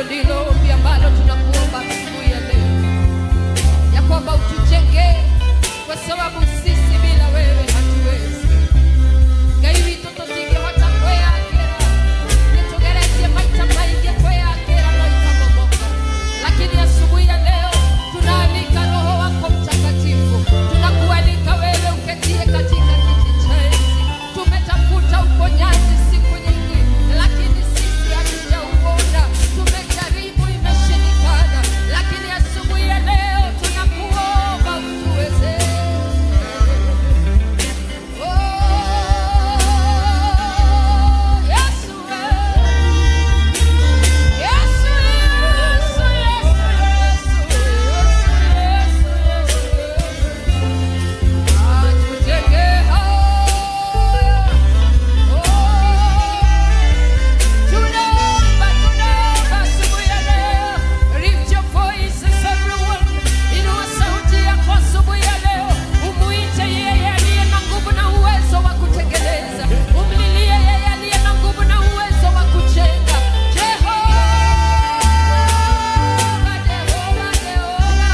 Hilo ndilo ombi ambalo tunakuomba asubuhi ya leo, ya kwamba utujenge, kwa sababu sisi bila wewe hatuwezi. Ngai witũ tũtingĩhota kwĩyakĩra, nĩtũgeretie maita maingĩ kwĩyakĩra no ikamomoka. Lakini asubuhi ya leo tunaalika Roho wako Mtakatifu, tunakualika wewe uketie katika kiti cha enzi. Tumetafuta uponyaji siku nyingi, lakini sisi hatujauona. Tumejaribu, imeshindikana, lakini asubuhi ya leo tunakuomba utuwezeshe. Oh, Yesu, Yesu, Yesu, Yesu, Yesu, Yesu, Yesu, atujenge. Tunaomba, tunaomba asubuhi ya leo. Lift your voices, everyone. Inua sauti yako asubuhi ya leo. Umuite yeye aliye na nguvu na uwezo wa kutengeneza. Umlilie yeye aliye na nguvu na uwezo wa kujenga. Jehova, Jehova, Jehova.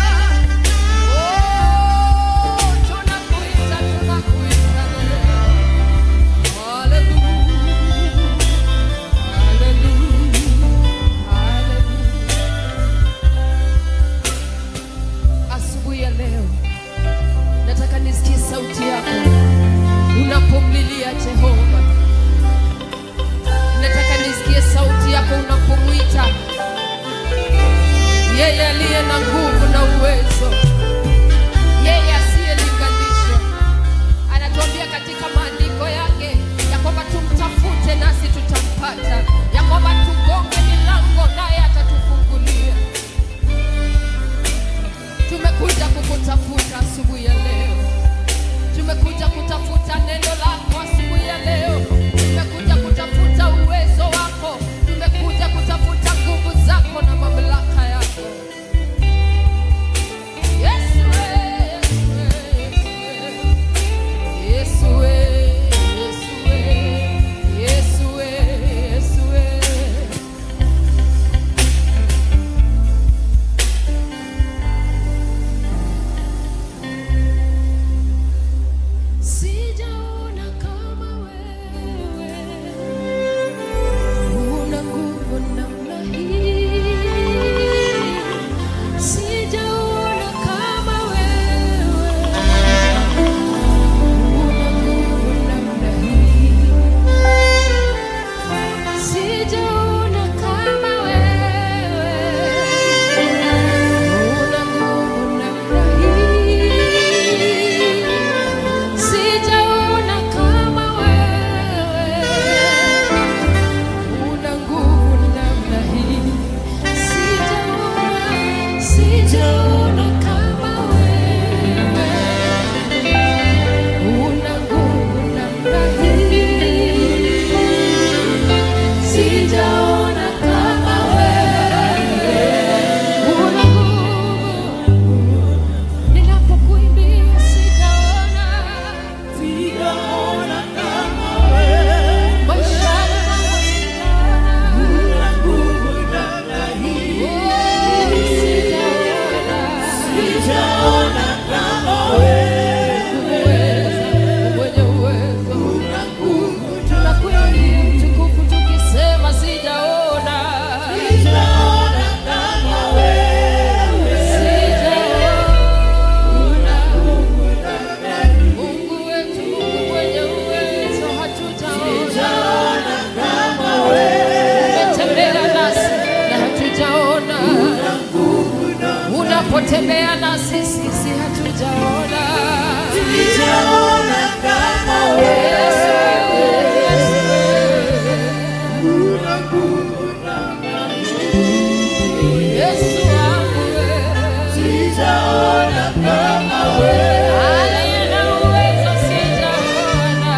Oh, tunakuita, tunakuita leo. Hallelujah. Hallelujah. Hallelujah. Asubuhi ya leo nataka nisikie sauti yako unapomlilia Jehova. Nataka nisikie sauti yako unapomwita yeye aliye na nguvu na uwezo, yeye asiyelinganishwa. Anatuambia katika maandiko yake ya kwamba tumtafute nasi tutampata, ya kwamba tugonge milango naye atatufungulia. Tumekuja kukutafuta asubuhi ya leo. Tumekuja kutafuta neno lako asubuhi ya leo. Tumekuja kutafuta uwezo wako. Tumekuja kutafuta nguvu zako na mamlaka yako. Yesu, Yesu, Yesu, Yesu, Yesu, Yesu. Sijaona kama wewe una nguvu namna hii. Sijaona kama wewe una nguvu namna hii. Sijaona kama wewe una nguvu namna hii. Sijaona kama wewe una nguvu namna hii. Sijaona, sijaona kama wewe una nguvu namna hii. Sijaona kama wewe una nguvu. Ninapokuimbia sijaona Sijaona kama wewe maishani mwangu, sijaona una nguvu namna hii. Oh, sijaona Sijaona kama wewe uweza, mwenye uwezo. una nguvu Tunakuimbia mtukufu tukisema sijaona, Sijaona kama wewe sijaona. nguvu namna hii. Mungu wetu, Mungu mwenye uwezo, hatujaona. Sijaona kama wewe Umetembea nasi na hatujaona. nguvu namna Unapotembea nasi sisi hatujaona. Sijaona kama wewe Yesu, Yesu, una nguvu namna hii. Yesu wangu wewe. Sijaona kama wewe Aliye na uwezo sijaona.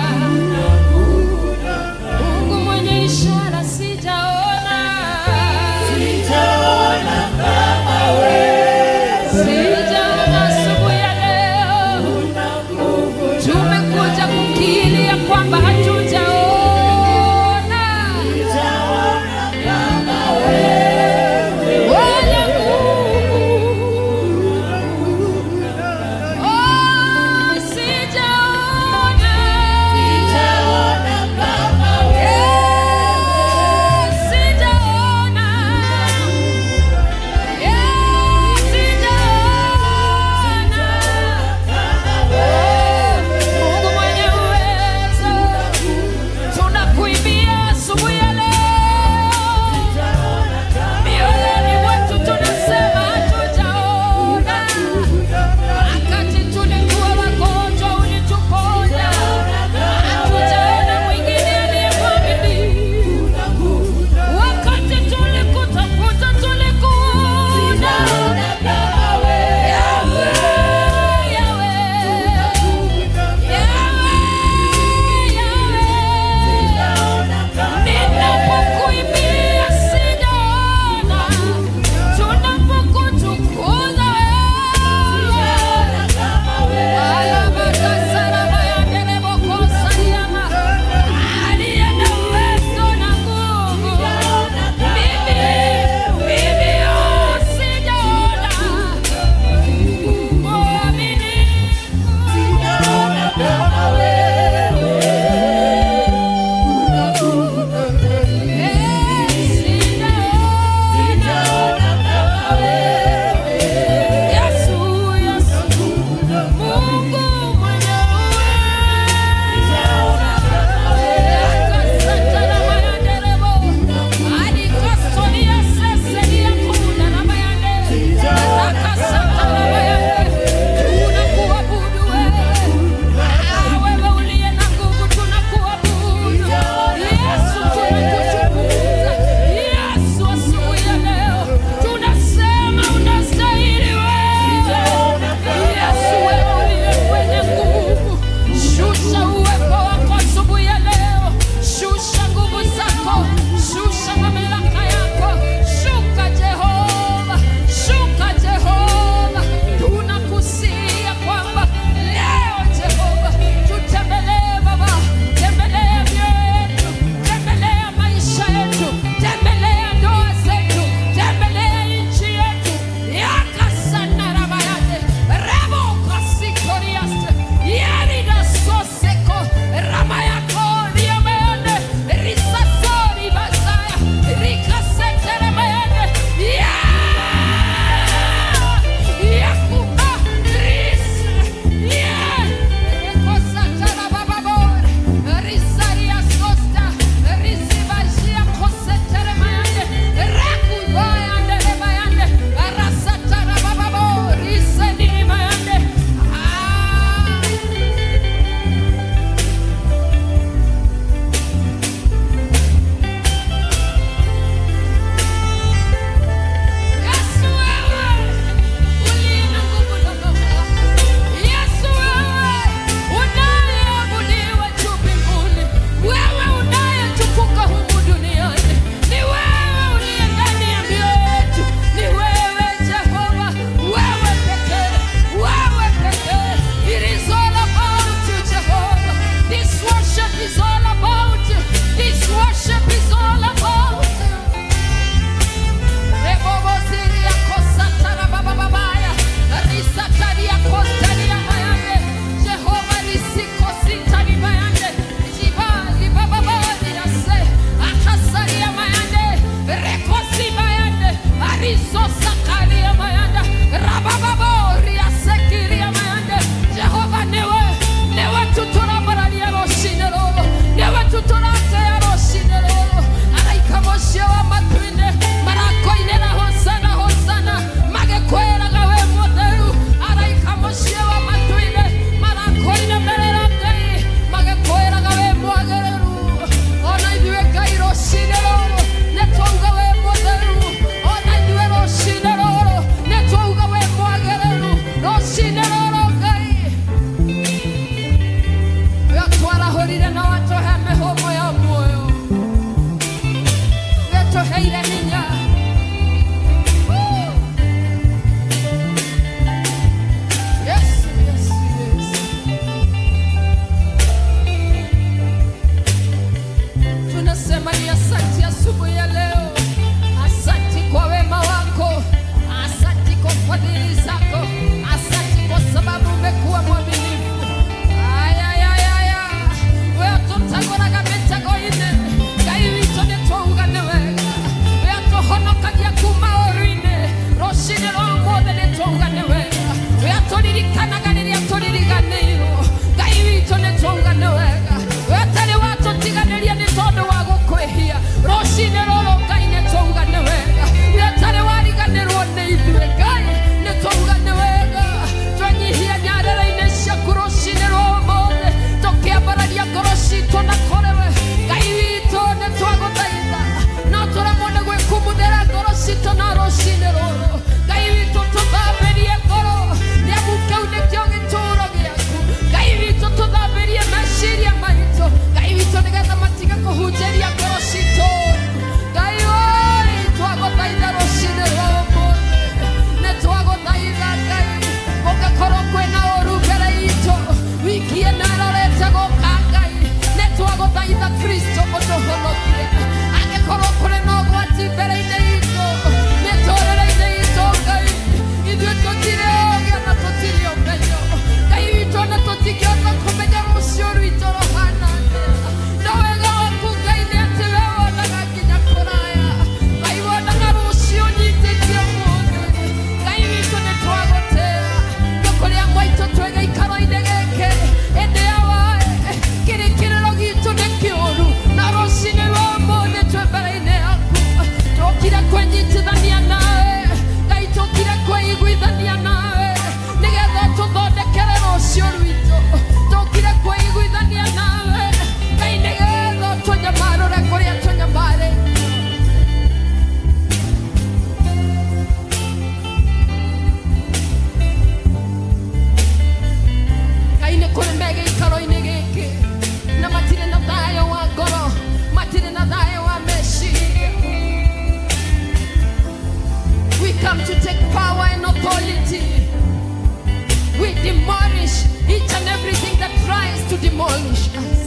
nguvu namna Mungu mwenye ishara sijaona. Sijaona kama wewe Sijaona asubuhi ya leo. una nguvu Tumekuja kukiri ya kwamba hatujaona. Sijaona kama Tũheire hinya. Yes, yes, yes. Tunasema ni asante asubuhi ya leo. Asante kwa wema wako, asante kwa fadhili zako, asante kwa sababu umekuwa mwaminifu. Aya, aya, aya. Wewe tutagoraga mitago ine. Ngai witũ nĩ twauga nĩ wega. Wewe tũhonokagia kuma ũru-inĩ. Rũcinĩ rwa ũmũthĩ nĩ twauga nĩ wega. Wewe tũririkanaga rĩrĩa tũririganĩirwo. Ngai witũ nĩ twauga nĩ wega. Wewe tarĩ watũtiganĩria nĩ tondũ wa gũkwĩhia. Rũcinĩ rũrũ Ngai nĩ twauga nĩ wega. Wewe tarĩ wariganĩrwo nĩ ithuĩ Ngai nĩ twauga nĩ wega. Twenyihia nyarĩrĩ-inĩ ciaku rũcinĩ rwa ũmũthĩ. Tũkĩambararia ngoro citũ na kũrĩ we. Ngai witũ nĩ twagũthaitha. No tũremwo nĩ gwĩkumuthĩra ngoro citũ na rũcinĩ rũrũ. Ngai witũ tũthambĩrie ngoro. Nĩ amu kĩu nĩkĩo gĩtũũro gĩaku. Ngai witũ tũthambĩrie meciria maitũ. Ngai witũ nĩgetha matige kũhunjĩria ngoro citũ. Ngai oi twagũthaitha rũcinĩ rwa ũmũthĩ. Nĩ twagũthaitha Ngai. Kũngĩkorwo kwĩna ũru mbere itũ, wiki ĩno ĩrorete gũka Ngai, nĩ twagũthaitha Kristo ũtũhonokie. Angĩkorwo kũrĩ na ũgwati mbere-inĩ itũ, mĩtũrĩre-inĩ itũ Ngai, ithuĩ tũtirĩ ũũgĩ ona tũtirĩ ũmenyo. Ngai witũ ona tũtingĩhota kũmenya rũciũ rwitũ rũhana atĩa. No wega waku Ngai nĩ atĩ we wonaga nginya kũraya. Ngai wonaga rũciũ nyitĩtie ũmũthĩ. Ngai witũ nĩ twagũtĩĩa. Nĩ kũrĩa mwaitũ twĩ gĩikaro-inĩ gĩkĩ, ĩndĩ yawaĩ kĩrĩkĩrĩro gitũ nĩ kĩũru. Na rũcinĩ rwa ũmũthĩ twĩ mbere-inĩ yaku. Tũkire kwĩnyitithania nawe. Ngai tũkire kwĩiguithania nawe. Nĩgetha tũthondekere rũciũ rwitũ. Tũkire kwĩiguithania nawe. Ngai nĩgetha ũtũnyamarũre kũrĩa tũnyamarĩte. Ngai nĩ kũrĩ me gĩikaro-inĩ gĩkĩ na matirĩ na thayũ wa ngoro, matirĩ na thayũ wa meciria. We come to take power and authority. We demolish each and everything that tries to demolish us.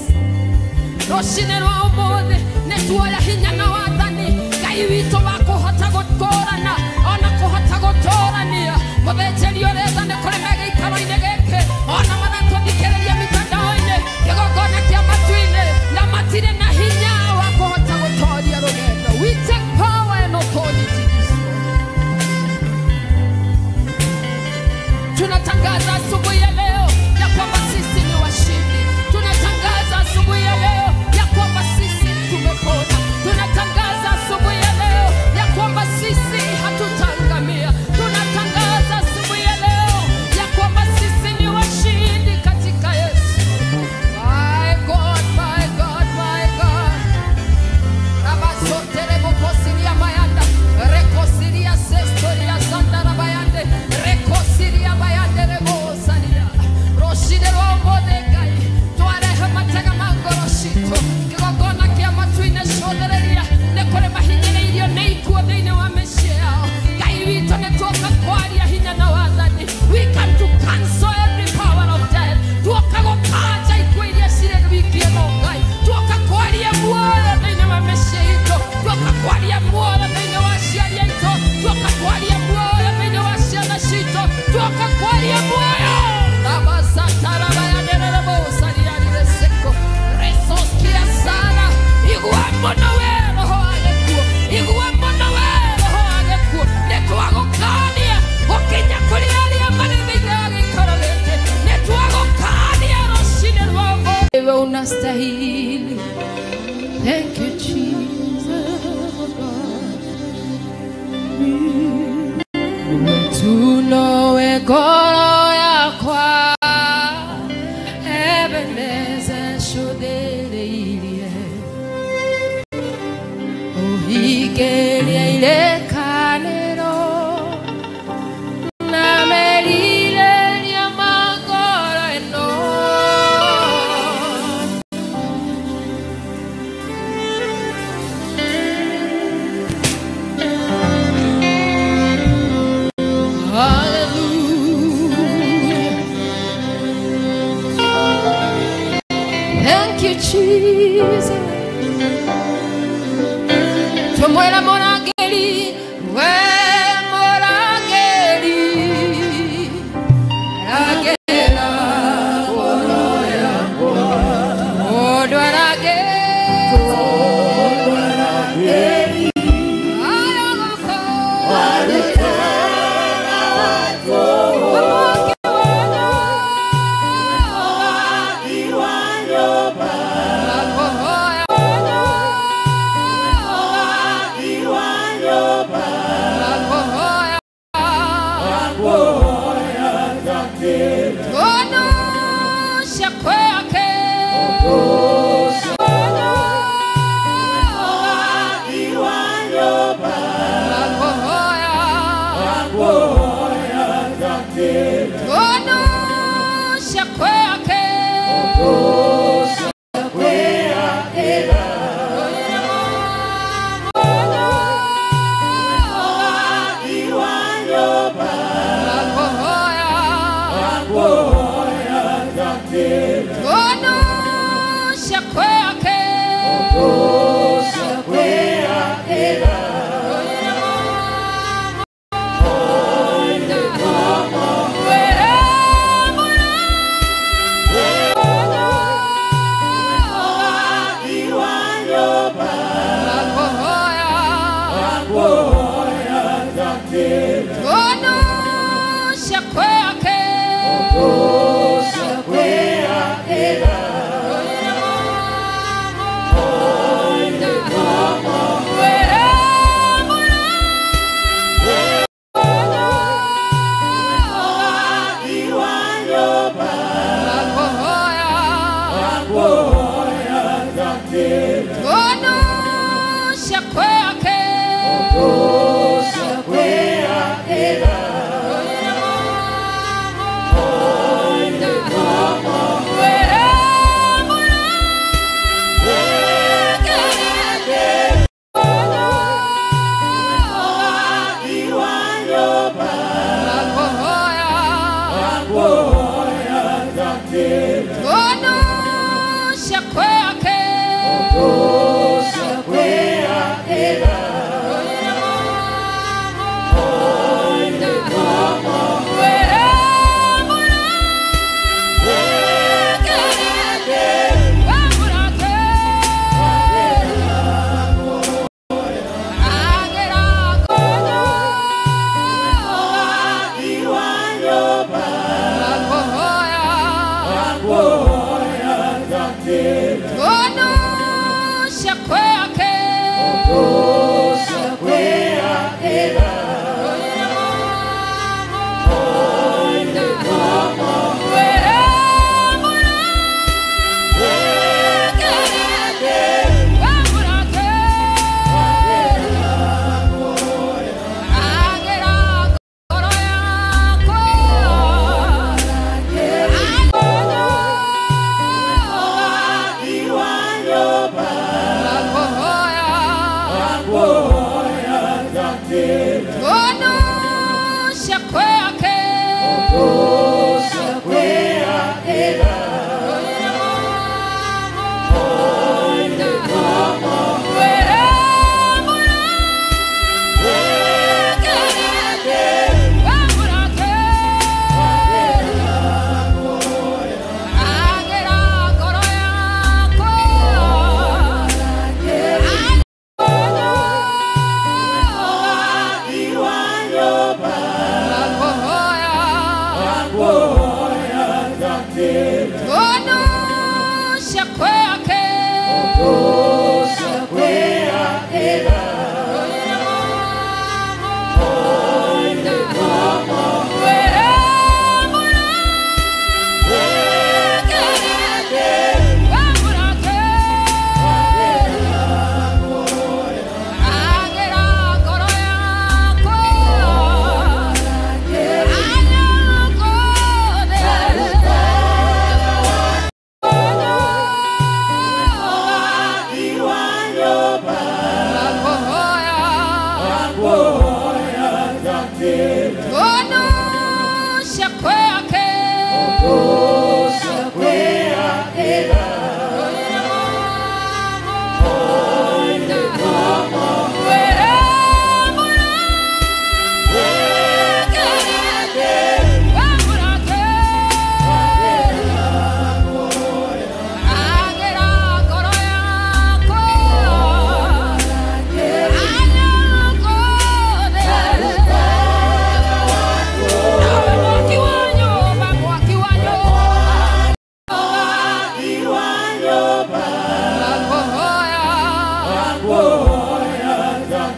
Rũcinĩ rwa ũmũthĩ nĩ tuoya hinya na wathani. Ngai witũ wa kũhota gũkũrana ona kũhota gũtũrania. Mũthĩnjĩri ũrĩa nĩ kũrĩ me gĩikaro-inĩ gĩkĩ ona maratũthikĩrĩria mitandao-inĩ kĩgongona kĩa matu-inĩ na matirĩ na hinya wa kũhota gũtoria rũgendo. We take power and authority this morning. Tunatangaza asubuhi ya leo ya kwamba sisi ni washindi. Tunatangaza asubuhi ya leo ya kwamba sisi tumepona. Tunatangaza asubuhi ya leo ya kwamba sisi hatutaangamia. Tunatangaza asubuhi ya leo ya kwamba sisi ni washindi katika Yesu. My God, my God, my God. Rabasotere bokosiria mayanda, rekosiria sestoria sanda rabayande, rekosiria bayande rebosaria. Roshide rwa ũmũthĩ Ngai, twarehe matega ma ngoro citũ, kĩgongona kĩa matu-inĩ cũthĩrĩria, nĩ kũrĩ mahinyĩrĩirio nĩ ikuũ thĩinĩ wa mĩciĩ yao. Ngai witũ nĩ tuoka kwaria hinya na wathani. We come to cancel every power of death. Tuoka gũkanja ikuũ iria cirĩ wiki ĩno Ngai. Tuoka kwaria muoyo thĩinĩ wa mĩciĩ itũ. Tuoka kwaria muoyo thĩinĩ wa aciari aitũ. Tuoka kwaria muoyo thĩinĩ wa ciana citũ. Tuoka kwaria muoyo. Rabasatarabayanderebousariarireseko. Resoskia sana. Igua mũno we roho wa gĩkuũ. Igua mũno we roho wa gĩkuũ. Nĩ twagũkania gũkinya kũrĩ arĩa marĩ thĩinĩ wa gĩikaro gĩkĩ. Nĩ twagũkania rũcinĩ rwa ũmũthĩ. Wewe unastahili. Thank you, Jesus. Tunowe ngoro yakwa Ebeneza nshuthĩrĩirie Ũhingĩrie irĩkanĩro na merirĩria ma ngoro ĩno. Mũrangĩri, we Mũrangĩri, rangĩra ngoro yakwa. Mũndũ arangĩri, aya gũkũ, mwaki wa nyũmba, akũhoya akũhoya Ondosha kwake, akũhoya Ondosha kwake, akũhoya Ondosha kwake, Ondosha kwake, Ondosha kwake, Ondosha kwake, Ondosha kwake, Ondosha kwake,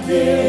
Asante.